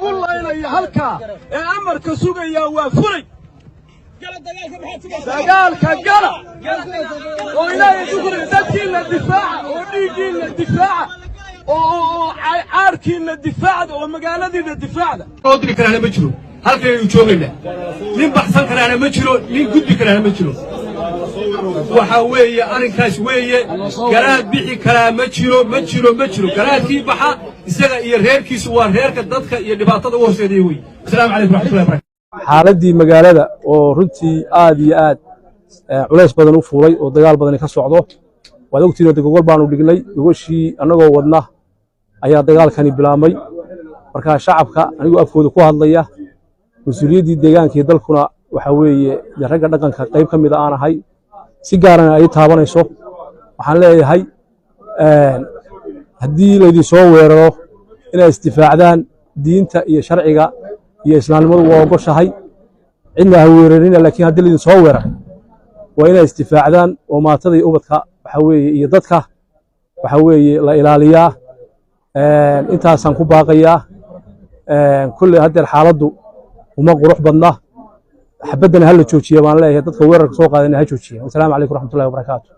U laynaya halkaa ee amarka sugayaa waa fulay. Dagaalka gala oo Ilaahay dukri, dadkiinna difaaca oo dhiiggiinna difaaca oo caarkiinna difaacda oo magaaladiinna difaacda. Loo diri karaana ma jiro. Halkanaynu joogaynaa. Nin baxsan karaana ma jiro, nin gudbi karaana ma jiro. Waxa weeye arrinkaas weeye, garaad bixi karaa ma jiro, ma jiro, ma jiro. Garaadkii baxa, isaga iyo reerkiisu waa reerka dadka iyo dhibaatada u horseedaya wey. Asalaamu calaykum raxmatullahi barakatu. Xaaladdii magaalada oo runtii aad iyo aad culays badan u fuulay oo dagaal badani ka socdo, waad ogtihiin. De gogol baanu dhignay, gogoshii annagoo wadna ayaa dagaalkani bilaabmay. Marka shacabka, anigoo afkooda ku hadlaya, mas-uuliyaddii deegaanka iyo dalkuna waxaa weeye dee ragga dhaqanka qayb ka mida aan ahay, si gaarana ay taabanayso, waxaan leeyahay haddii laydin soo weeraro inay isdifaacdaan, diinta iyo sharciga iyo islaamnimadu waa ogoshahay. Cidna ha weerarina, laakiin haddii laydin soo weeraray waa inay isdifaacdaan oo maatada iyo ubadka waxa weeye iyo dadka waxa weeye la ilaaliyaa. Intaasaan ku baaqayaa. Kulley haddeer xaaladdu uma qurux badna. Xabaddana ha la joojiya baan leeyahay. Dadka weerarka soo qaadana ha joojiya. Wasalaamu calaykum raxmatullahi wabarakaatu.